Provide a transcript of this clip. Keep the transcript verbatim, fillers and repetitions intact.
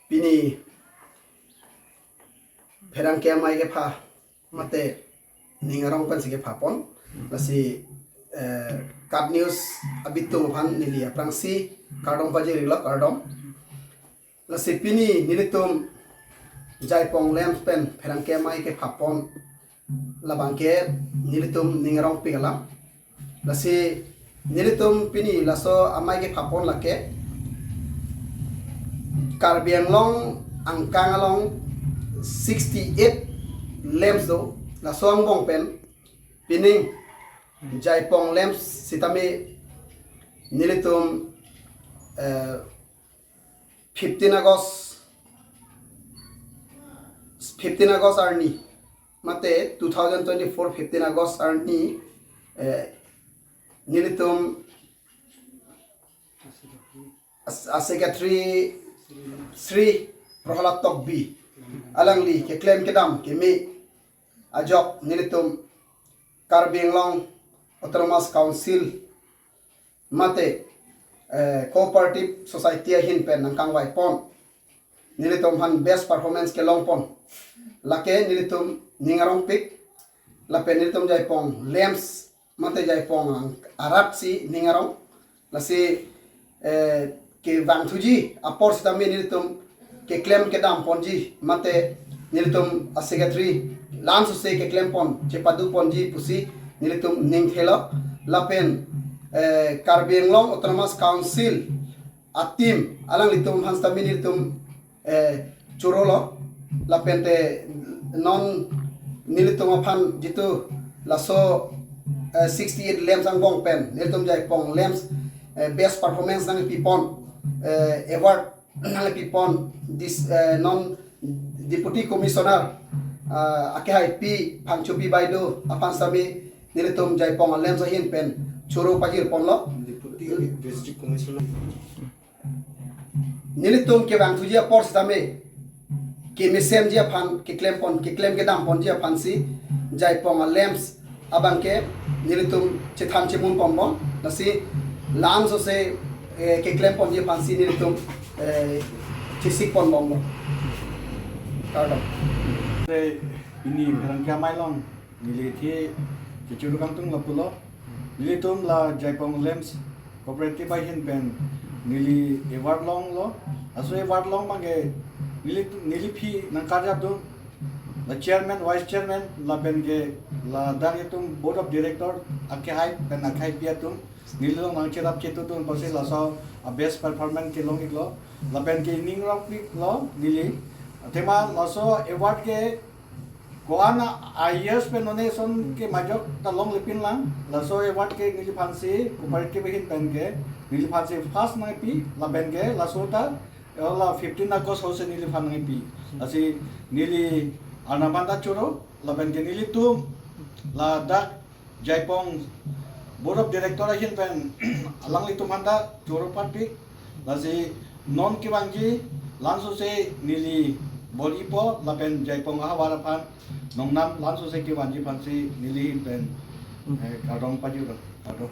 Pini pherangke amei kepha mate ning arong pensi kephapon. Lasi, eh, KAT News abitung aphan neli aphrangsi kardom pajirlo, kardom. Lasi pini nelitum Jaipong LAMPS pen pherangke amei kephapon labangke nelitum ning arongpik alam. Lasi nelitum pini laso amei kephapon lake Karbi Anglong angkang along sixty-eight LAMPS do. Laso angbong pen pining Jaipong LAMPS sitame nelitum, eh, fifteen August, fifteen August arni mate two thousand twenty-four fifteen August arni, eh, nelitum as-, a-secretary Shri Prahlad Tokbi alangli keklem kedam keme ajok nelitum Karbi Anglong Autonomous Council mate, eh, cooperative society ahin pen nangkangvaipon, nelitum aphan best performance kelongpon lake nelitum ning arongpik, lapen nelitum Jaipong LAMPS mate Jaipong ang arat si ning arong. Lasi, eh, kevangthuji apor sitame nelitum keklem kedamponji mate nelitum a-secretary la-an sose keklempon chepaduponji pusi nelitum ning thelo. Lapen, eh, Karbi Anglong Autonomous Council a-team alanglitum aphan sitame nelitum, eh, chorolo. Lapente non nelitum aphan jitu laso, eh, sixty-eight LAMPS angbong pen nelitum Jaipong LAMPS, eh, best performance nangpipon, eh, award nangpipon dis, eh, non Deputy Commissioner, ah, akehaipi Phangchopi Baideo aphan sitame nelitum Jaipong LAMPS ahin pen choro pajirponlo. Deputy District Commissioner. Nelitum kevangthuji apor sitame kemesenji aphan keklempon, keklem kedamponji aphansi Jaipong LAMPS abangke nelitum chethan chemunponbom. Lasi la-an sose, eh, keklemponji aphansi nelitum, eh, chesikponbomlo. Kardom. Te pini pherangke amei along neli thi kechuru kangtung lapulo. Nelitum la Jaipong LAMPS cooperative ahin pen neli award longlo. Laso award long abangke neli, neliphi nangkarjapdun la chairman, vice chairman, lapenke ladak itum board of director akehai pen akehaipi atum neli along nangcherap chetudun pusi laso a-best performance kelong-iklo. Lapenke ning arongpiklo neli. Athema laso award ke ko-an a-years pen nonne ason ke majok ta longlepinlang. Laso award ke neliphansi cooperative ahin penke neliphansi first nangpi, lapenke laso ta, eh, la fifteen August hose neliphan nangpi. Lasi neli Arnam aphanta choro, lapenke nelitum ladak Jaipong Board of Director ahin pen alanglitum aphanta choro patpi. Lasi non kevangji la-an sose neli bor-ipo lapen Jaipong ahavar aphan nongnam la-an sose kevangji aphansi neli ahin pen, eh, kardom pajirlo. Kardom.